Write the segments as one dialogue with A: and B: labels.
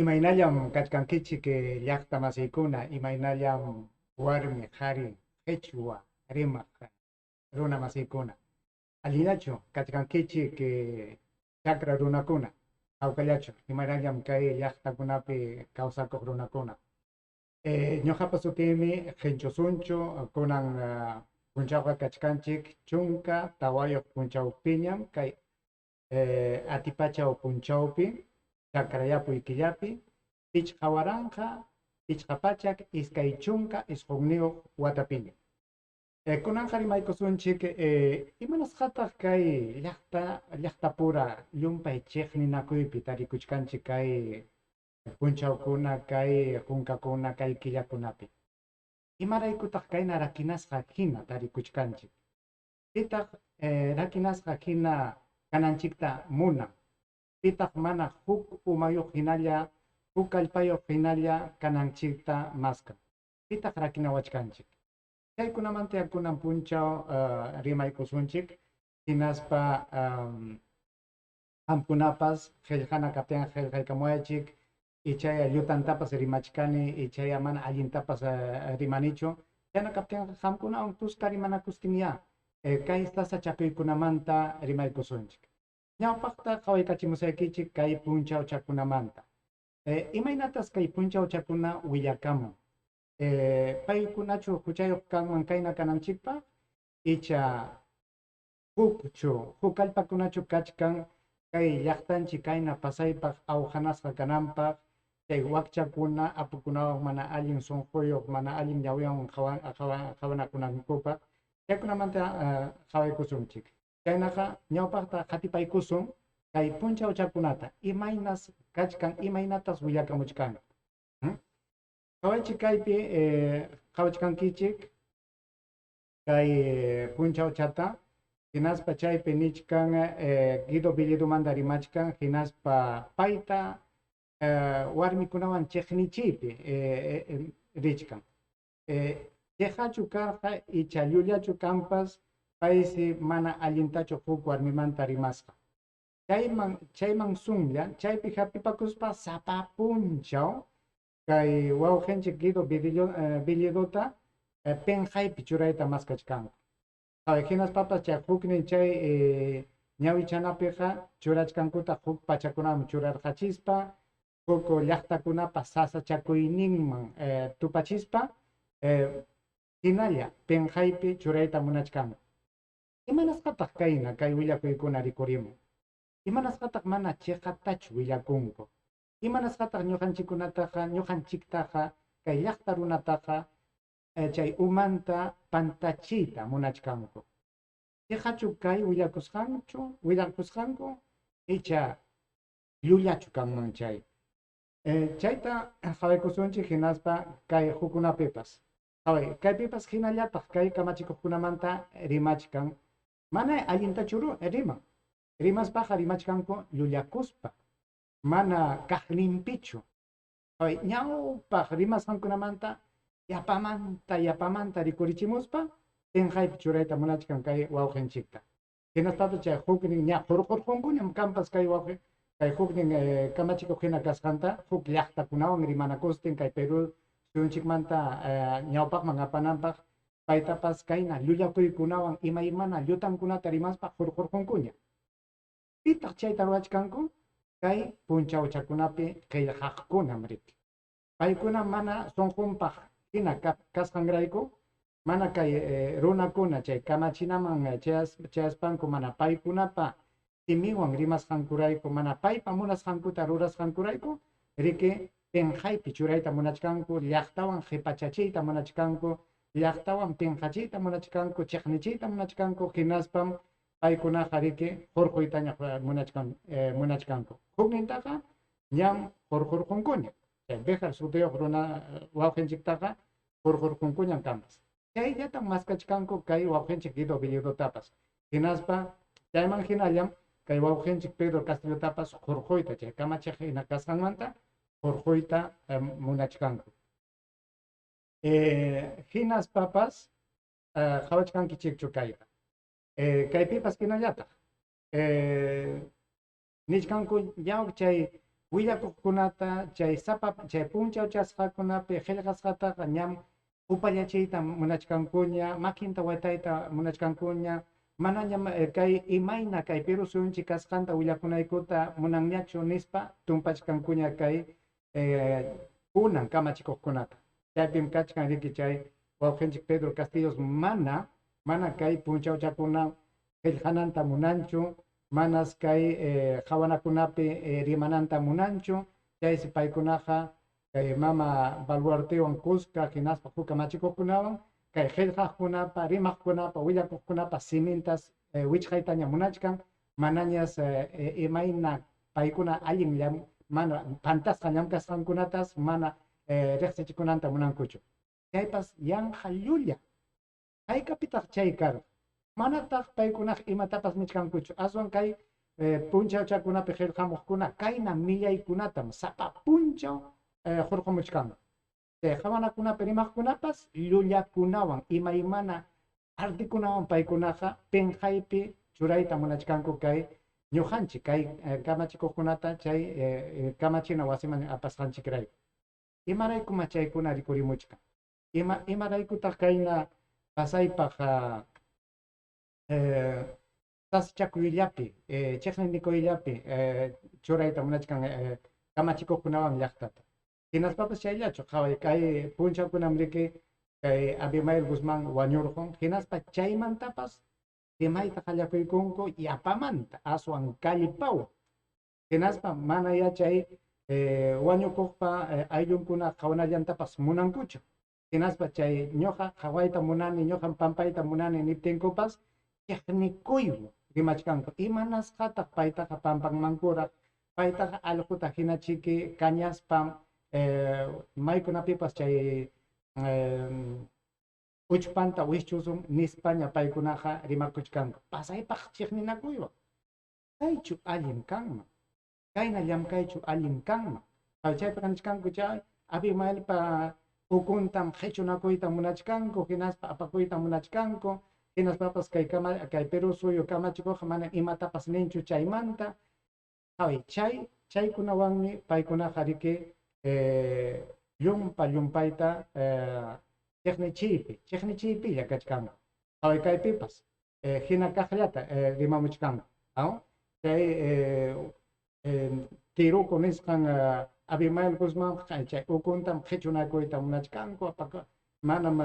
A: Imaynallam kachkankichik llaqta masiykuna, imaynallam warmi, qhari, qhichwa rimaq runa masiykuna. Allinllachu kachkankichik chakra runakuna, hawkallachu, imaynallam kay llaqtakunapi kawsakuq runakuna. Ñuqapa sutiymi Qinchu Sunchu, kunan punchawqa kachkanchik 14 punchawpiñam kay atipachaw punchawpi, chakrayapuy killapi, 5529 watapiña. Kunanqa rimaykusunchik imanasqataq kay llaqta llaqtapura llumpay chiqninakuypi tarikuchkanchik kay punchawkuna, kay kunkakuna, kay killakunapi. Imaraykutaq kayna rakinasqa hina tarikuchkanchik? Pitaq rakinasqa hina kananchikta munan? Pitaq mana huk umayuq hinalla, huk kallpayuq hinalla kananchikta maskan? Pitaq rakinawachkanchik? Chaykunamanta kunan punchaw rimaykusunchik, hinaspa qamkunapas qillqana kaptinqa qillqaykamuwaychik, ichaya llutantapas rimachkani, ichaya mana allintapas rimanichu. Chayna kaptinqa qamkunawan kuska rimanakustinyá kay sasachakuykunamanta rimaykusunchik. Ñawpaqta qhawaykachimusaykichik kay punchawchakunamanta. Imaynatas kay punchawchakuna willakamun? Paykunachu huchayuq kanman kayna kananchikpaq, icha hukchu, huk kallpakunachu kachkan kay llaqtanchik kayna pasaypaq awqanasqa kananpaq, chay wakchakuna apukunawan mana allin sunquyuq, mana allin ñawiwan qhawanakunankupaq? Chaykunamanta qhawaykusunchik. Chaynaqa ñawpaqta qatipaykusun kay punchawchakunata, imaynas kachkan, imaynatas willakamuchkanku. Qhawaychik kaypi, qhawachkankichik kay punchawchata, hinaspa chaypi nichkan Guido Bellidomanta rimachkan, hinaspa payta warmikunawan chiqnichiypi richkan. Quejachu karqa icha llullachu kanpas, paysi mana allintachu huk warmimanta rimasqa. Chayman sunlla, chaypi hapipakuspa sapa punchaw kay wawqinchik Guido Bellidota penqaypi churayta maskachkanku. Hinaspapas chay huknin chay ñawichanapiqa churachkankutaq huk pachakunaman churarqachispa, huk llaqtakunapa sasachakuyninman tupachispa, hinalla penqaypi churayta munachkanku. Imanasqataq kayna kay willakuykuna rikurimun? Imanasqataq mana chiqatachu willakunku? Imanasqataq ñuqanchikkunataqa, ñuqanchiktaqa, kay llaqta runataqa chay umanta pantachiyta munachkanku? Chiqachu kay willakusqanku icha llullachu kanman chay? Chayta qhawaykusunchik hinaspa kay hukkunapipas. Qhaway, kaypipas hinallataq kay kamachikuqkunamanta rimachkan, mana allintachu riman. Rimaspaqa rimachkanku llullakuspa, mana kaqninpichu. Qhaway, ñawpaq rimasqankunamanta yapamanta yapamanta rikurichimuspa penqaypi churayta munachkan kay wawqinchikta. Hinaspapas chay huknin ña hurqurqunkuñam kanpas kay wawqi, kay huknin kamachikuq hina kasqanta, huk llaqtakunawan rimanakustin kay Perú suyunchikmanta ñawpaqman apananpaq, paytapas kayna llullakuykunawan imaymana llutankunata rimaspa hurqurqunkuña. Pitaq chayta ruwachkanku? Kay punchawchakunapi qillqaqkunam riki. Paykuna mana sunqunpaq hina kasqanrayku, mana kay runakuna chay kamachinaman chayaspanku mana paykunapa siminwan rimasqankurayku, mana paypa munasqankuta rurasqankurayku, riki penqaypi churayta munachkanku, llaqtawan qhipachachiyta munachkanku, llaqtawan penqachiyta munachkanku, chiqnichiyta munachkanku, hinaspam paykunaqa riki hurquytaña munachkanku. Huknintaqa ñam hurqurqunkuña. Chay Béjar sutiyuq runa wawqinchiktaqa hurqurqunkuñam kanpas. Chayllatam maskachkanku kay wawqinchik Guido Bellidotapas. Hinaspa chayman hinallam kay wawqinchik Pedro Castillotapas hurquyta, chay kamachiq hina kasqanmanta hurquyta munachkanku. Hinaspapas qhawachkankichikchu kayta. Kaypipas hinallataq. Nichkanku ñaw chay Willakuqkunata chay sapa chay punchawchasqakunapi qillqasqataqa ñam upallachiyta munachkankuña, makinta watayta munachkankuña, manañam kay imayna kay Perú suyunchik kasqanta willakunaykuta munanñachu nispa tumpachkankuña kay kunan kamachikuqkunata. Chaypim kachkan riki chay wawqinchik Pedro Castillos mana kay punchawchakuna qillqananta munanchu, manas kay qhawanakunapi rimananta munanchu, chaysi paykunaqa kay mama Baluartewan kuska hinaspa huk kamachikuqkunawan kay qillqaqkunapa, rimaqkunapa, willakuqkunapa simintas wichqaytaña munachkan, manañas imayna paykuna allin mana pantasqa llamkasqankunatas mana riqsichikunanta munankuchu. Chaypas yanqa llulla. Haykapitaq chay karqa? Manataq paykunaq imatapas nichkankuchu. Aswan kay punchawchakunapi qillqamuqkuna kayna millaykunatam sapa punchaw hurqumuchkanku. Chay qhawanakunapi rimaqkunapas llullakunawan imaymana artikunawan paykunaqa pinqaypi churayta munachkanku kay ñuqanchik kay kamachikuqkunata chay kamachina wasiman apasqanchikrayku. Imaraykuma chaykuna rikurimuchkan? Imaraykutaq kayna pasaypaq sasachakuyllapi, chiqninikuyllapi churayta munachkan kamachikuqkunawan llaqtata. Hinaspapas chayllachu qhaway kay punchawkunam riki kay Abimael Guzmán wañurqun, hinaspa chaymantapas rimayta qallakuykunku yapamanta aswan kallpawan. Hinaspa mana yachay wañukuqpa ayllunkuna qhawanallantapas munankuchu. Hinaspa chay ñuqa qhawayta munani, ñuqam pampayta munani niptinkupas chiqnikuywan rimachkanku. Imanasqataq paytaqa pampanmankuraq, paytaqa allquta hinachiki kañaspa maykunapipas chay uchpanta wischusun nispaña paykunaqa rimakuchkanku. Pasaypaq chiqninakuywan. Kaychu allin kanman? Kayna llamkaychu allin kanman? Chaypiqa nichkanku chay Abimaelpa ukuntam qhichunakuyta munachkanku, hinaspa apakuyta munachkanku, hinaspapas kay kay Perú suyu kamachikuqqa mana imatapas ninchu chaymanta. Qhaway, chaykunawanmi paykunaqa riki llumpa llumpayta chiqnichiypilla kachkanku. Qhaway kaypipas hina kaqllata rimamuchkanku. Chay tiruku nisqan Abimael Guzmán chay ukuntam qhichunakuyta munachkanku, manam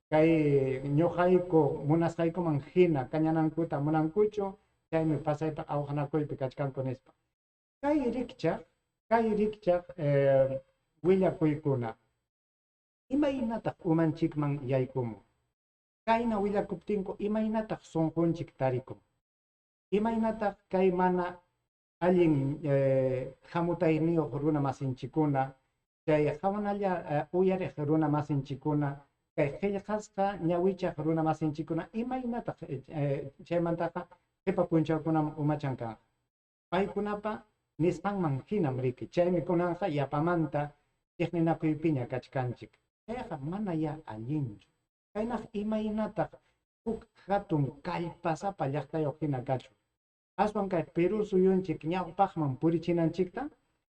A: kay ñuqayku munasqaykuman hina kañanankuta munankuchu, chaymi pasaypaq awqanakuypi kachkanku nispa. Kay rikchaq willakuykuna imaynataq umanchikman yaykumun? Kayna willakuptinku imaynataq sunqunchik tarikun? Imaynataq kay mana allin hamutayniyuq runa masinchikuna, chay qhawanalla uyariq runa masinchikuna, kay qillqasqa ñawichaq runa masinchikuna, imaynataq chaymantaqa qipa punchawkunam umachan kanqa? Paykunapa nisqanman hinam riki, chaymi kunanqa yapamanta chiqninakuypiña kachkanchik. Chayqa mana ya allinchu. Kaynaq imaynataq huk hatun kallpasapa llaqtayuq hina kachun? Aswan kay Perú suyunchik ñawpaqman purichinanchikta,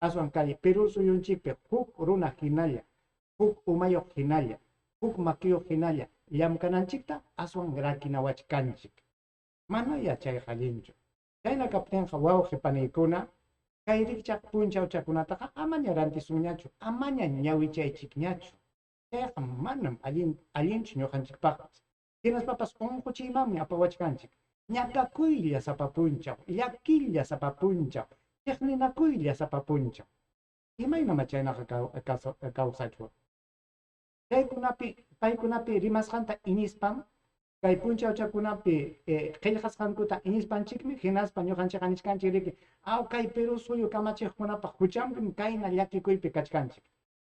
A: aswan kay Perú suyunchikpi huk runa hinalla, huk umayuq hinalla, huk makiyuq hinalla llamkananchikta aswan rakinawachkanchik. Mana yachayqa allinchu. Chayna kaptinqa wawqi paniykuna, kay rikchaq punchawchakunataqa amaña rantisunñachu, amaña ñawichaychikñachu. Chayqa manam allinchu ñuqanchikpaqpas. Hinaspapas unquchiymanmi apawachkanchik. Ñakakuylla sapa punchaw, llakilla sapa punchaw, chiqninakuylla sapa punchaw. Imaynama chaynaqa kawsachwan? Paykunapi rimasqanta iñispam, kay punchawchakunapi qillqasqankuta iñispanchikmi, hinaspa ñuqanchikqa nichkanchik riki, aw kay Perú suyu kamachiqkunapaq huchanpim kayna llakikuypi kachkanchik.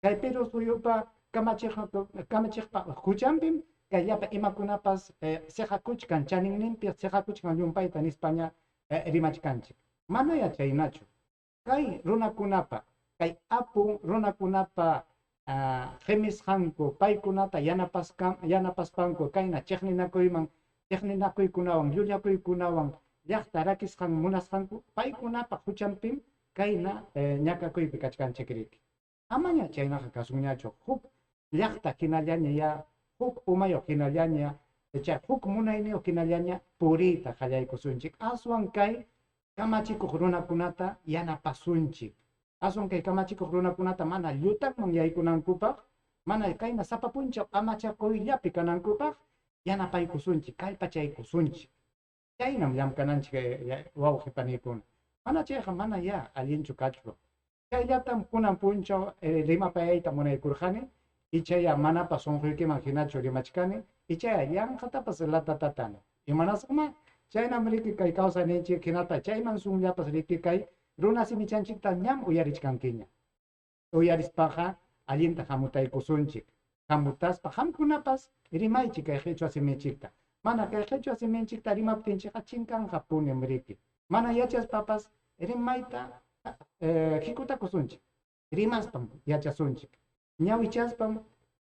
A: Kay Perú suyupa kamachiqpa huchanpim kay llapa imakunapas siqakuchkan, chaninninpi siqakuchkan llumpayta nispaña rimachkanchik. Mana yachaynachu. Kay runakunapa, kay apu runakunapa qimisqanku, paykunata yanapaspanku kayna chiqninakuyman, chiqninakuykunawan, llullakuykunawan llaqta rakisqan munasqanku, paykunapa huchanpim Kayna ñakakuypi kachkanchik riki. Amaña chaynaqa kasunñachu. Huk llaqta hinallaña ya, huk umayuq hinallaña, chay huk munayniyuq hinallaña puriyta qallaykusunchik. Aswan kay kamachikuq runakunata yanapasunchik. Aswan kay kamachikuq runakunata mana llutanman yaykunankupaq, mana kayna sapa punchaw amachakuyllapi kanankupaq yanapaykusunchik, kallpachaykusunchik. Chaynam llamkananchik wawqi panikuna. Mana chayqa mana ya allinchu kachwan. Chayllatam kunan punchaw rimapayayta munaykurqani, ichaya manapas sunquykiman hinachu rimachkani, ichaya yanqatapas latatatani. Imanasqamá? Chaynam riki kay kawsayninchik hinaspa chayman sunllapas riki kay runa simichanchikta ñam uyarichkankiña. Uyarispaqa allinta hamutaykusunchik. Hamutaspa qamkunapas rimaychik kay qhichwa siminchikta. Mana kay qhichwa siminchikta rimaptinchikqa chinkanqapunim riki. Mana yachaspapas rimayta hikutakusunchik. Rimaspam yachasunchik. Ñawichaspam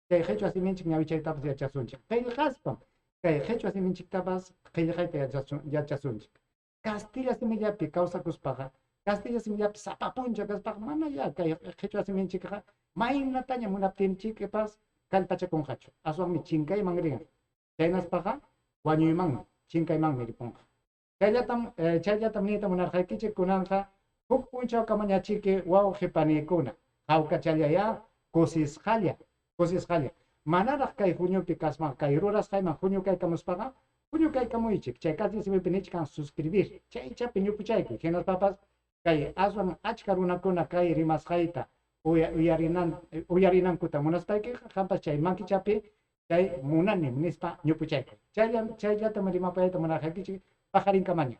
A: kay qhichwa siminchik ñawichaytapas yachasunchik. Qillqaspam kay qhichwa siminchiktapas qillqayta yachasunchik. Castilla simillapi kawsakuspaqa, castilla simillapi sapa punchaw kaspaqa mana ya kay qhichwa siminchikqa maynataña munaptinchikpas kallpachakunqachu. Aswanmi chinkayman rinqa. Chaynaspaqa wañuymanmi, chinkaymanmi ripunqa. Chayllatam niyta munarqaykichik kunanqa huk punchaw kamañachiki wawqi panikuna. Hawkachallayá kusisqalla, kusisqalla. Manaraq kay huñupi kaspa kay rurasqayman huñukaykamuspaqa huñukaykamuychik. Chay castilla simipi nichkan suscribir. Chaychapi ñupuchaykuy. Hinaspapas kay aswan achka runakuna kay rimasqayta uyarinankuta munaspaykiqa qampas chay makichapi chay munanim nispa ñupuchaykuy. Chayllatam rimapayayta munarqaykichik paqarinkamaña.